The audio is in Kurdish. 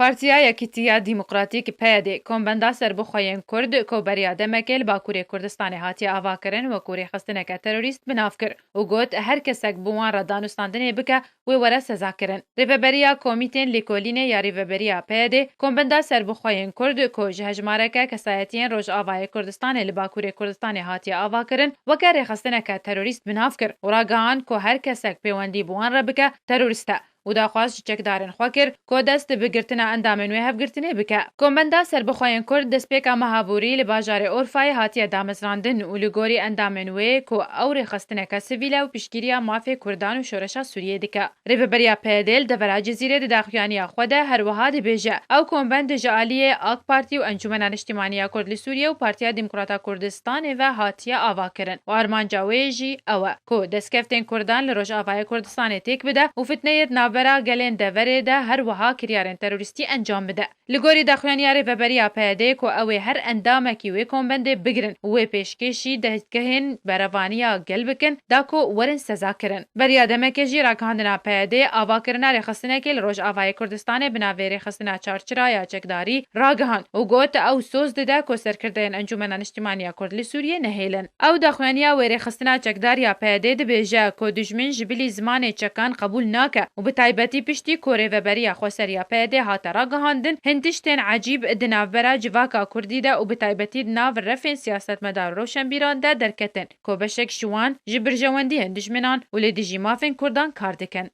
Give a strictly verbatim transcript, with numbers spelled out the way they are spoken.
Partiya Yekîtiya Demokratîk, P Y D, Kombenda Serbixwe yên Kurd, ku beriya demekê li Bakurê Kurdistanê hatiye avakirin, wekû rêxistineke terorîst bi nav kir û got, her kesek bi wan re danûstandinê bike, wê were sezakirin. Rêveberiya Komîtên Lêkolînê ya Rêveberiya P Y D, Kombenda Serbixwe yên Kurd, ku ji hejmareke kesayetiyên Rojavayê Kurdistanê li Bakurê Kurdistanê hatiye avakirin, weke rêxistineke terorîst bi nav kir û ragihand ku her kesek pêwendî bi wan re bike, terorîst e. Û daxwaz ji çekdarên xwe kir ku dest bi girtina endamên wê hevgirtinê bike. Kombenda Serbixwe yên Kurd destpêka meha borî li bajarê Orfayê hatiye damezrandin û li gorî endamên wê ku ew rêxistineke sivîl e û piştgiriya mafê Kurdan û şoreşa Sûriyê dike. Rêveberiya P Y D li devera Cizîrê di daxuyaniya xwe de her wiha dibêje, ew kombend ji aliyê AK Partî û Encûmena Niştimanî ya Kurd li Sûriyê û Partiya Demokrata Kurdistanê ve hatiye avakirin û armanca wê jî ew e ku destkeftên Kurdan li Rojavayê Kurdistanê têk bide û fitneyê di navbera gelên deverê de her wiha kiryarên terorîstî encam bide. Li gorî daxuyaniya Rêveberiya P Y D ku ew ê her endamekî wê kombendê bigirin û wê pêşkêşî dezgehên berevaniya gel bikin, da ku werin sezakirin. Beriya demekê jî ragihandina P Y D avakirina rêxistinekê li Rojavayê Kurdistanê bi navê Rêxistina Çarçira ya Çekdarî ragihand û got, ew soz dide ku serkirdeyên Encûmena Niştimanî ya Kurd li Sûriyê nehêlin. Ew daxuyaniya wê rêxistina çekdar ya P Y D dibêje ku dijmin ji bilî zimanê çekan qebûl nake û bi taybetî piştî ku Rêveberiya Xweser ya P Y D hate ragihandin, hin tiştên ecîb di navbera civaka Kurdî de û bi taybetî di nav refên siyasetmedar û rewşenbîran de derketin ku beşek ji wan ji birjewendiyên dijminan û li dijî mafên Kurdan kar dikin.